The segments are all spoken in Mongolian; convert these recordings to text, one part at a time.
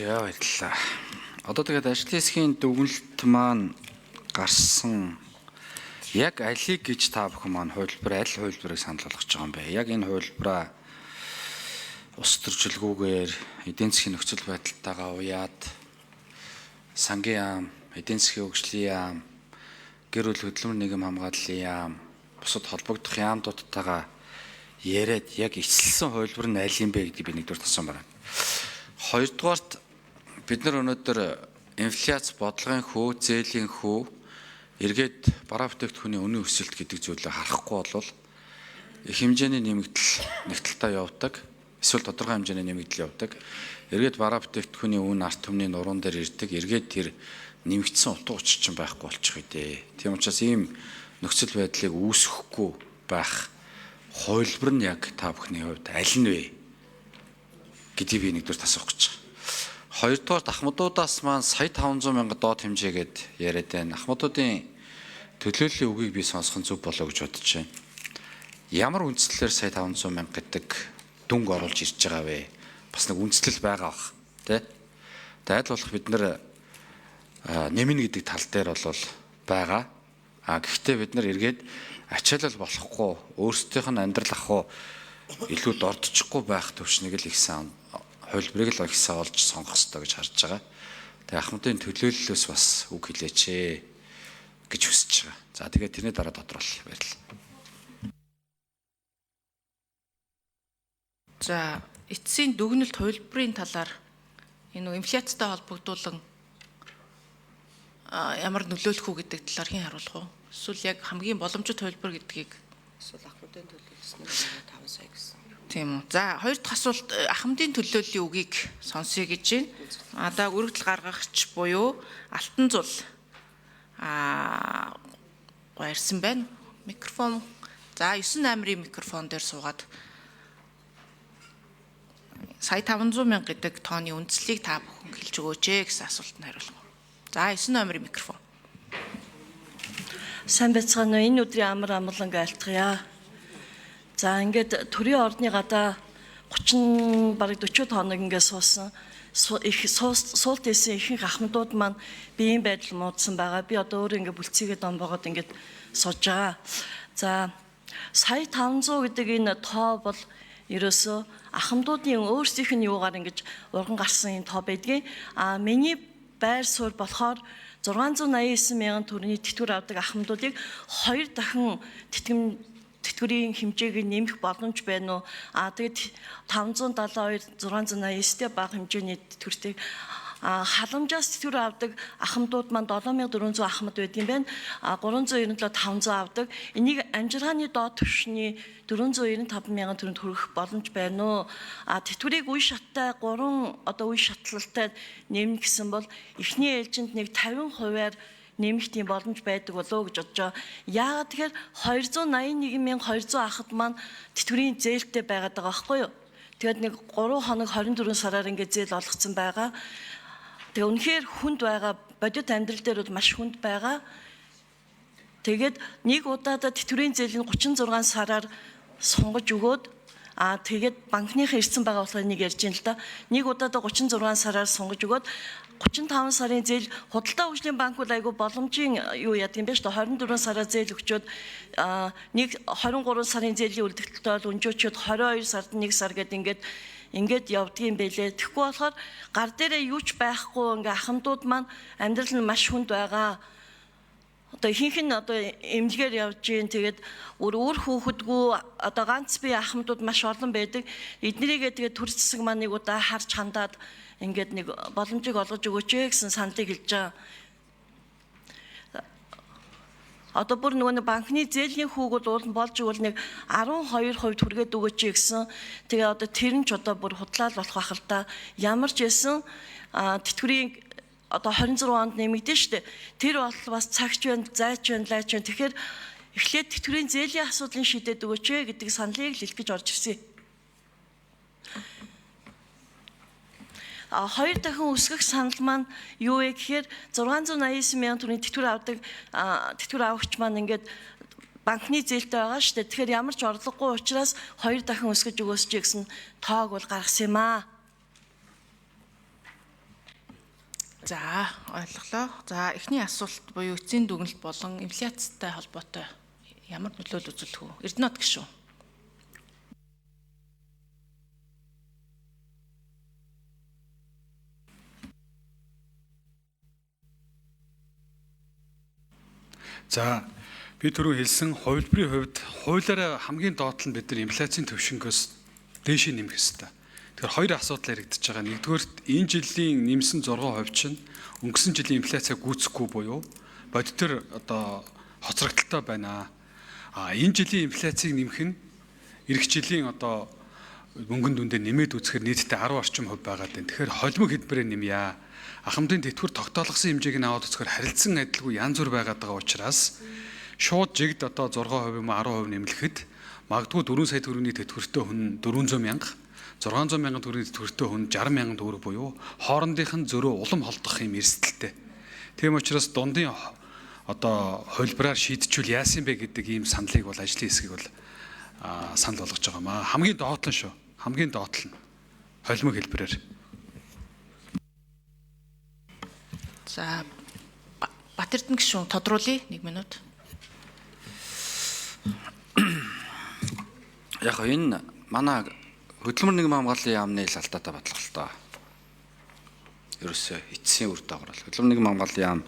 Яа, баярлалаа. Одоо тэгээд ажлын хэсгийн дүгнэлт маань гарсан. Яг алийг гэж та бүхэн маань хувилбар, аль хувилбарыг санал болгож байгаа юм бэ? Яг энэ хувилбараа улс төржилгүйгээр эдийн засгийн нөхцөл байдалтайгаа уяад сангийн яам, эдийн засгийн хөгжлийн яам, гэр бүл хөдөлмөр нийгэм хамгааллын яам, бусад холбогдох яамдуудтайгаа яриад яг эцэлсэн хувилбар нь аль юм бэ гэдгийг би нэгдүгээр тасан байна. Хоёрдугаарт бид нар өнөөдөр инфляц, бодлогын хөө, зээлийн хөө, эргээд бараа бүтээгдэхүүний үнийн өсөлт гэдэг зүйлийг харахгүй болвол их хэмжээний нэмэгдэл нэг талдаа явдаг, эсвэл тодорхой хэмжээний нэмэгдэл явдаг. Эргээд бараа бүтээгдэхүүний үн ард түмний нуруунд дээр ирдэг. Эргээд тэр нэмэгдсэн утга учир чинь байхгүй болчих үү. Тийм учраас ийм нөхцөл байдлыг үүсгэхгүй байх хувилбар нь яг та бүхний хувьд аль нь вэ гэдгийг би нэгдүгээр асуух гэж байгаа. Хоёрдугаар ахмадуудаас маань сая 500 мянга доод хэмжээгээд яриад байна. Ахмадуудын төлөөллийн үгийг би сонсох нь зөв болоо гэж бодож байна. Ямар үндслээр сая 500 мянга гэдэг дүнг оруулж ирж байгаа вэ? Бас нэг үндслэл байгаа бах, тэ? Айл болох бид нар нэмнэ гэдэг тал дээр бол байгаа. А гэхдээ бид нар эргээд ачаалал болохгүй, өөрсдийнх нь амьдрал ах уу илүү дордчихгүй байх төвшнийг л их сан хувилбарыг л их сан олж сонгох ёстой гэж харж байгаа. Тэгээ ахмадын төлөөллөөс бас үг хэлээч ээ гэж хүсэж байгаа. За тэгээд тэрний дараа тодруулъя. Баярлалаа. За, эцсийн дүгнэлт хувилбарын талаар энэ инфляцтай холбогдуулан ямар нөлөөлөх үү гэдэг талаар хэн хариулах вэ? Эсвэл яг хамгийн боломжит хувилбар гэдгийг эсвэл ахмадын төлөөлснөөр 5 сая гэсэн. Тийм үү. За, хоёр дахь асуулт ахмадын төлөөллийн үгийг сонсъё гэж байна. Одоо өргөдөл гаргагч буюу Алтан зул гойрсан байна. Микрофон. За, 9 номерын микрофон дээр суугаад сая 500 мянга гэдэг тооны үндслийг та бүхэн хэлж өгөөч ээ гэсэн асуултанд хариулах. За, 9 номерын микрофон. Сайн байцгаана уу? Энэ өдрийн амар амгаланг айлтгая. За, ингээд төрийн ордны гадаа 30 бараг 40 хоног ингээд суусан. Их суулт исэн ихэнх ахмадууд маань биеийн байдал муудсан байгаа. Би одоо өөрөө ингээд бүлцээгээ донбогоод ингээд сууж байгаа. За, сая 500 гэдэг энэ тоо бол ерөөсөө ахмадуудын өөрсдийнх нь юугаар ингэж урган гарсан энэ тоо байдгийг. А миний байр суурь болохоор 689 мянган төгрөгийн тэтгэвэр авдаг ахмадуудыг хоёр дахин тэтгэврийн хэмжээг нэмэх боломж байна уу? А тэгээд 572 689-тэй бага хэмжээний тэтгэвртэй халамжаас тэтгэвэр авдаг ахмадууд маань 7400 ахмад байдаг юм байна. 397 500 авдаг. Энийг амжиргааны доод түвшний 495 мянган төгрөгт хүргэх боломж байна уу? Тэтгэврийг үе шаттай 3 одоо үе шатлалтай нэмнэ гэсэн бол эхний ээлжинд нэг 50%-аар нэмэх тийм боломж байдаг болов уу гэж бодож байгаа. Яагаад тэгэхээр 281 200 ахад маань тэтгэврийн зээлтэй байгаад байгаа байхгүй юу? Тэгээд нэг 3 хоног 24 сараар ингээд зээл олгоцсон байгаа. Тэгээ үнэхээр хүнд байгаа, бодит амьдрал дээр бол маш хүнд байгаа. Тэгээд нэг удаадаа тэтгэврийн зээлийг 36 сараар сунгаж өгөөд тэгээд банкныхаа ирсэн байгаа болохоор нэг ярьж байна л да. Нэг удаадаа 36 сараар сунгаж өгөөд 35 сарын зээл худалдаа хөгжлийн банк бол айгүй боломжийн юу яадаг юм бэ шүү дээ. 24 сараар зээл өгчөөд нэг 23 сарын зээлийн үлдэгдэлтэй бол өнжөөчөөд 22 сард 1 сар гээд ингээд явдгийн бэлээ. Тэгэхгүй болохоор гар дээрээ юу ч байхгүй ингээ ахмадууд маань амьдрал нь маш хүнд байгаа. Одоо ихэнх нь одоо эмнэлгээр явж гин, тэгээд өөр хүүхэдгүй одоо ганц бие ахмадууд маш олон байдаг. Эднэрийгээ тэгээд төр засаг маань нэг удаа харж хандаад ингээд нэг боломжийг олгож өгөөч ээ гэсэн саналыг хэлж байгаа. Одоо бүр нөгөө нэг банкны зээлийн хүүг бол уулан болж игэл нэг 12% түргээд өгөөч гэсэн. Тэгээ одоо тэр нь ч одоо бүр худлаа л болох байх л да. Ямар ч байсан тэтгэврийн одоо 26 онд нэмэгдэн штэ. Тэр бол бас цагч байна, зайч байна, лайч байна. Тэгэхээр эхлээд тэтгэврийн зээлийн асуудлыг шийдээд өгөөч ээ гэдэг саналыг л хэлэх гэж орж ирсэн. Хоёр дахин өсгөх санал маань юу вэ гэхээр 689 мянган төгрөгийн тэтгэвэр авдаг тэтгэвэр авагч маань ингээд банкны зээлтэй байгаа шүү дээ. Тэгэхээр ямар ч орлогогүй учраас хоёр дахин өсгөж өгөөсч гэсэн тоог бол гаргасан юм аа. За, ойлголоо. За, эхний асуулт буюу эцсийн дүгнэлт болон инфляцтай холбоотой ямар нөлөөлөл үзүүлэх вэ? Эрдэнэт гишүүн. За, би түрүү хэлсэн хувилбарын хувьд хуулиараа хамгийн доод нь бид нар инфляцийн түвшингөөс дээшээ нэмэх ёстой. Тэгэхээр хоёр асуудал яригдчихэж байгаа. Нэгдүгээрт энэ жилийн нэмсэн 6% чинь өнгөрсөн жилийн инфляцийг гүйцэхгүй буюу бодитоор одоо хоцрогдолтой байна. А энэ жилийн инфляцийг нэмэх нь эх жилийн одоо мөнгөн дүндээ нэмээд үзэхээр нийтдээ 10 орчим хувь байгаа даа. Тэгэхээр холимог хэлбэрээр нэмье. Ахмадын тэтгэвэр тогтоолгосон хэмжээг нь аваад үзэхээр харилцан адилгүй янз бүр байгаад байгаа учраас шууд жигд одоо 6% юм уу 10% нэмлэхэд магадгүй 4 сая төгрөгийн тэтгэвртэй хүн 400 мянга, 600 мянган төгрөгийн тэтгэвртэй хүн 60 мянган төгрөг буюу хоорондынх нь зөрөө улам холдох юм эрсдэлтэй. Тийм учраас дундын одоо хувилбараар шийдчихвэл яасан бэ гэдэг ийм саналыг бол ажлын хэсгийг бол санал болгож байгаа маа. Хамгийн доотлон шүү. Хамгийн доотлон холимог хэлбэрээр. За, Батэрдэн гишүүн тодруулъя 1 минут. Яг энэ манай хөдөлмөр нийгмийн хамгааллын яамны л алдаатай бодлого л тоо. Ерөөсөө эцсийн үр дагавар бол хөдөлмөр нийгмийн хамгааллын яам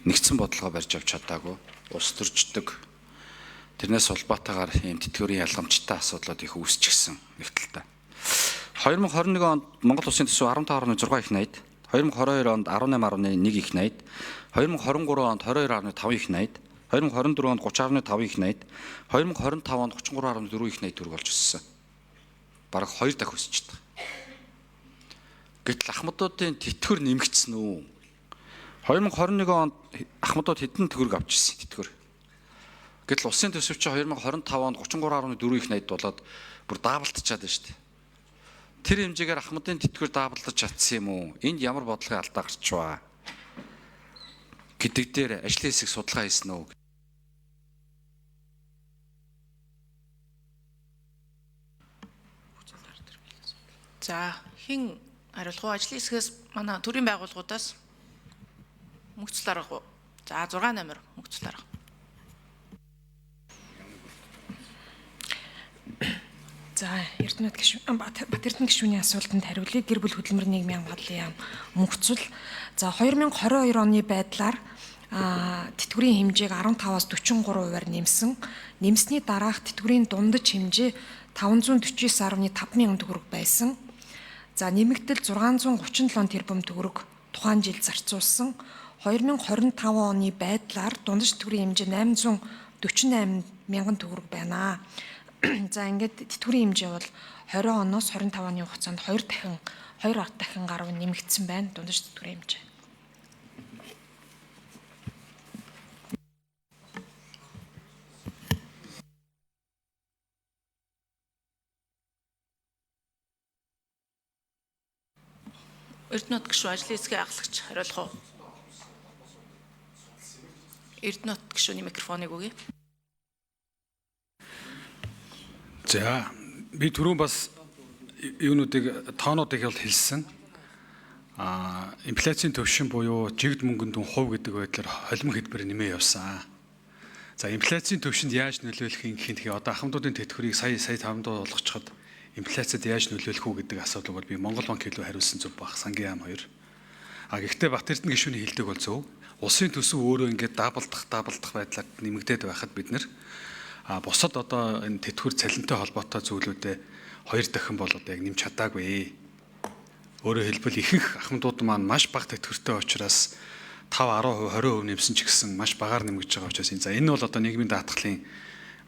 нэгдсэн бодлогоо барьж авч чадаагүй, улс төрждөг. Тэрнээс улбаатайгаар ийм тэтгэврийн ялгамжтай асуудлууд их үүсчихсэн нэг талтай. 2021 онд Монгол Улсын төсөв 15.6 их 80, 2022 онд 18.1 их 80, 2023 онд 22.5 их 80, 2024 онд 30.5 их 80, 2025 онд 33.4 их 80 төгрөг болж өссөн. Бараг 2 дахин өсөж байгаа. Гэтэл ахмадуудын тэтгэвэр нэмэгдсэн үү? 2021 онд ахмадууд хэдэн төгрөг авч ирсэн тэтгэвэр. Гэтэл улсын төсөв чинь 2025 онд 33.4 их 80 болоод бүр даблдчаад байна шүү дээ. Тэр хэмжээгээр ахмадын тэтгэвэр даблдаж чадсан юм уу? Энд ямар бодлогын алдаа гарчваа гэдэг дээр ажлын хэсэг судалгаа хийсэн үү? За, хэн хариулах вэ? Ажлын хэсгээс манай төрийн байгууллагуудаас мөнгөцөл арга уу? За, 6 номер мөнгөцөл арга. За, Эрдэнэт гишүүн Батэрдэн гишүүний асуултанд хариулъя. Гэр бүл хөдөлмөр нийгмийн хамгааллын яам мөнхцөл. За, 2022 оны байдлаар тэтгэврийн хэмжээг 15-аас 43%-аар нэмсэн. Нэмсний дараах тэтгэврийн дундаж хэмжээ 549.5 мянган төгрөг байсан. За, нэмэгдэл 637 тэрбум төгрөг тухайн жил зарцуулсан. 2025 оны байдлаар дундаж тэтгэврийн хэмжээ 848 мянган төгрөг байна. За, ингээд тэтгэврийн хэмжээ бол 20 оноос 25 оны хугацаанд 2 дахин 2 дахин гаруй нэмэгдсэн байна дундаж тэтгэврийн хэмжээ. Эрдэнэт гишүүн ажлын хэсгийн ахлагч хариулах уу? Эрдэнэт гишүүний микрофоныг өгье. За, би түрүүн бас юунуудыг тоонуудыг бол хэлсэн. Инфляцийн түвшин буюу жигд мөнгөнд дүн хувь гэдэг байдлаар холимог хэлбэрээр нэмээ явсан. За, инфляцийн түвшинд яаж нөлөөлөх юм гэх юм, одоо ахмадуудын тэтгэврийг сая 500 болгочиход инфляцид яаж нөлөөлөх үү гэдэг асуудлыг бол би Монгол банк илүү хариулсан зөв баг, сангийн яам хоёр. А гэхдээ Батэрдэн гишүүний хэлдэг бол зөв. Улсын төсөв өөрөө ингээд даблдах байдлаар нэмэгдээд байхад бид нэр бусад одоо энэ тэтгэвэр цалинтай холбоотой зүйлүүдээ 2 дахин бол одоо яг нэмж чадаагүй. Өөрөөр хэлбэл ихэнх ахмадууд маань маш бага тэтгэвртэй учраас 5, 10%, 20% нэмсэн ч гэсэн маш багаар нэмэгдэж байгаа учраас за энэ бол одоо нийгмийн даатгалын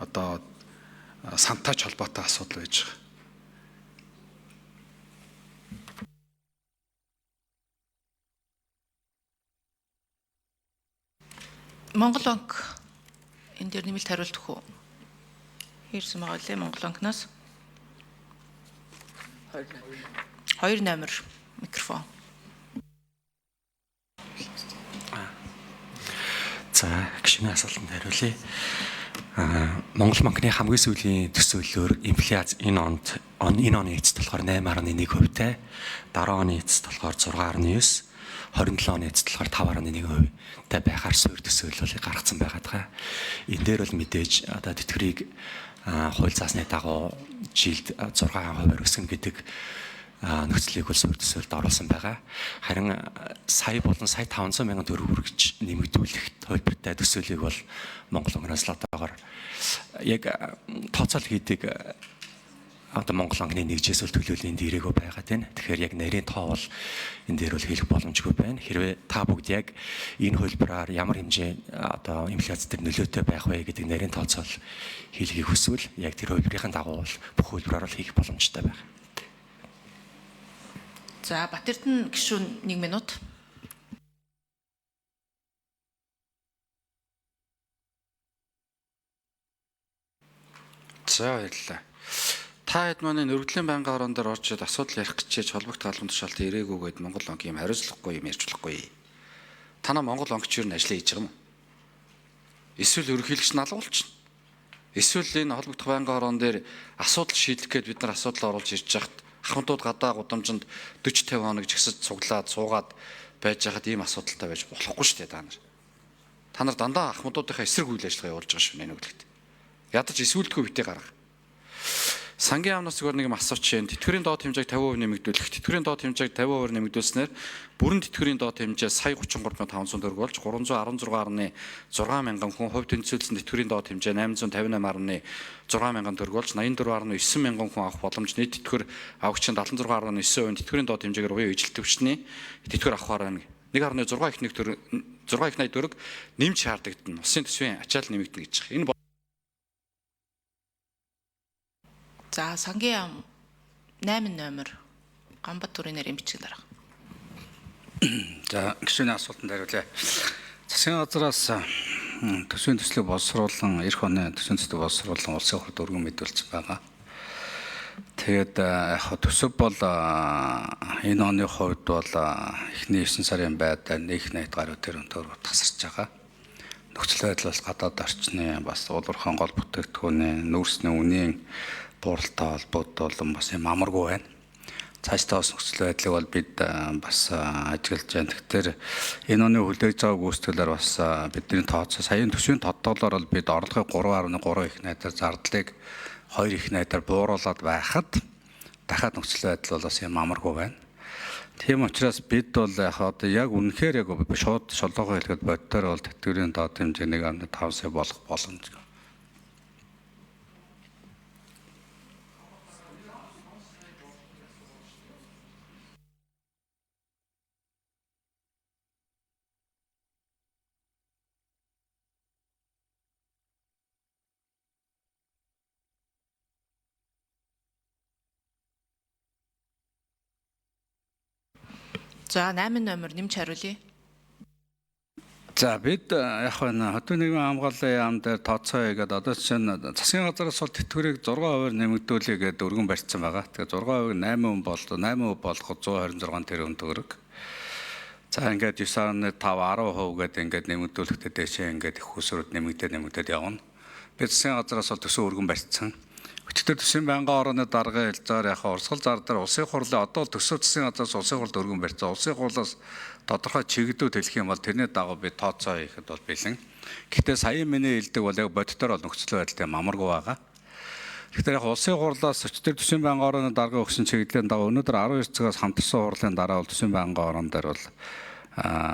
одоо сантаач холбоотой асуудал байж байгаа. Монгол банк энэ дээр нэмэлт хариулт өгөх үү? Ирсэн байгаа лээ Монгол банкнаас. 2 номер микрофон. За, гишүүний асуултанд хариулъя. Монгол банкны хамгийн сүүлийн төсөөллөөр инфляц энэ онд энэ оны эцэст болохоор 8.1%-тай, дараа оны эцэст болохоор 6.9, 27 оны эцэст болохоор 5.1% та байхаар суурь төсөөлөл бол гаргацсан байгаа даа. Энэ дээр бол мэдээж одоо тэтгэврийг хууль заасны дагуу жилд 6% өсгөн гэдэг нөхцөлийг бол суурь төсөөлөлд оруулсан байгаа. Харин сая болон сая 500 мянган төгрөг хүргэж нэмэгдүүлэх хувилбартай төсөөллийг бол Монгол банкнаас л одоогоор яг тооцоол хийдэг одоо Монгол банкны нэгжээс бол төлөөллийн дээрээгүй байгаа тийм. Тэгэхээр яг нарийн тоо бол энэ дээр бол хэлэх боломжгүй байна. Хэрвээ та бүгд яг энэ хувилбараар ямар хэмжээ одоо инфляц дээр нөлөөтэй байх вэ гэдэг нарийн тооцоол хийлгэхийг хүсвэл яг тэр хувилбарын дагуу бол бүх хувилбараар бол хийх боломжтой байна. За Батэрдэн гишүүн 1 минут. За баярлалаа. Та хэд маань өргөдлийн байнгын хорон дээр орж ирээд асуудал ярих гэж холбогд галбан тушаалт ирээгүйгээд Монгол банк юм хариуцлагагүй юм ярьж болохгүй. Танаа Монгол банк ч юу н ажлаа хийж байгаа юм уу? Эсвэл ерөнхийлөгч нь алгуулчихна. Эсвэл энэ холбогдох байнгын хорон дээр асуудал шийдэх гээд бид нар асуудал оруулж ирж байхад ахмадууд гадаа гудамжинд 40 50 хоног жигсэж цуглаад суугаад байж байхад ийм асуудалтай байж болохгүй шүү дээ та нар. Та нар дандаа ахмадуудынхаа эсрэг үйл ажиллагаа явуулж байгаа шүү нэ нүгэлт. Ядаж эсвүүлдэггүй битээ гарга. Сангийн яамнаас зүгээр нэг юм асууч юм. Тэтгэврийн доод хэмжээг 50% нэмэгдүүлэх. Тэтгэврийн доод хэмжээг 50% нэмэгдүүлснээр бүрэн тэтгэврийн доод хэмжээ сая 33,500 төгрөг болж 316.6 мянган хүн, хувь тэнцвүүлсэн тэтгэврийн доод хэмжээ 858.6 мянган төгрөг болж 84.9 мянган хүн авах боломж, нийт тэтгэвэр авагчийн 76.9% тэтгэврийн доод хэмжээгээр буюу ижил төвчний тэтгэвэр авахар байна. 1.6 их нэг төгрөг 6 их 80 төгрөг нэмж шаардлагатна. Улсын төсвийн ачаал нэмэгдэнэ гэж байна. Энэ За сангийн яам 8 номер Ганбат төрийн нэрийн бичиг дарга. За гишүүний асуултанд хариулъя. Засгийн газраас төсвийн төслийг боловсруулан эх оны төсвийн төслийг боловсруулан улсын хурлд өргөн мэдүүлсэн байгаа. Тэгээд яг төсөв бол энэ оны хувьд бол эхний 9 сарын байдлаар 1.80 гаруй тэрбум төгрөг тасарч байгаа. Нөхцөл байдал бол гадаад орчны бас улуурхан гол бүтээгдэхүүний нүүрсний үнийн бууралтай холбогдуулан бас юм амаргүй байна. Цаашдаа бас нөхцөл байдлыг бол бид бас ажиглаж байна. Тэгэхээр энэ оны хүлээж байгаа гүйцэтгэлээр бас бидний тооцоо саяын төсвийн тодтолоор бол бид орлогыг 3.3 их найдаар зардлыг 2 их найдаар бууруулад байхад дахиад нөхцөл байдал бол бас юм амаргүй байна. Тийм учраас бид бол яг одоо яг үнэхээр яг шууд шолоогоо хэлэхэд боддоор бол тэтгэврийн доод хэмжээ 1.5 сая болох боломжтой. За 8 номер нэмж хариулъя. За бид яг байна хотын нийгмийн хамгааллын яам дээр тооцоо хийгээд одоо жишээ нь засгийн газраас бол тэтгэврийг 6% нэмэгдүүлье гэдээ өргөн барьсан байгаа. Тэгэхээр 6% 8% бол 8% болоход 126 тэрбум төгрөг. За ингээд 9.5 10% гэдэг ингээд нэмэгдүүлэхдээ дээшээ ингээд их усрууд нэмэгдээд явна. Бид засгийн газраас бол төсөв өргөн барьсан. Өчигдөр төсвийн байнгын орооны даргын хэлзээр яг урсгал зардар улсын хурлын одоо л төсөв засгийн газраас улсын хурлд өргөн барьсан. Улсын хурлаас тодорхой чиглэлүүд хэлэх юм бол тэрний дагуу би тооцоо хийхэд бол бэлэн. Гэхдээ саяын миний хэлдэг бол яг бодитоор бол нөхцөл байдалтай мамаргүй байгаа. Тэгэхээр яг улсын хурлаас өчигдөр төсвийн байнгын орооны даргын өгсөн чиглэлийн дагуу өнөөдөр 12 цагаас хамтарсан хурлын дараа бол төсвийн байнгын ороон дээр бол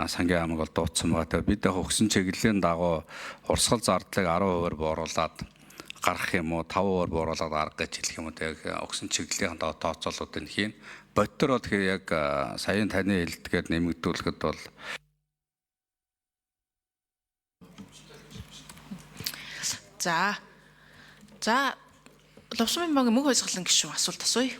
сангийн яамыг бол дуудсан байгаа. Тэгэхээр бид яг өгсөн чиглэлийн дагуу урсгал зардлыг 10%-аар бууруулад гарах юм уу 5% бууруулад арга гэж хэлэх юм уу тэг өгсөн чиглэлийн дагуу тооцоолуудыг хийн. Бодтоор бол тэгэхээр яг саяын таны хэлдгээр нэмэгдүүлэхэд бол За. За Лувсмын банкны мөнх хойсголон гишүүн асуулт асууя.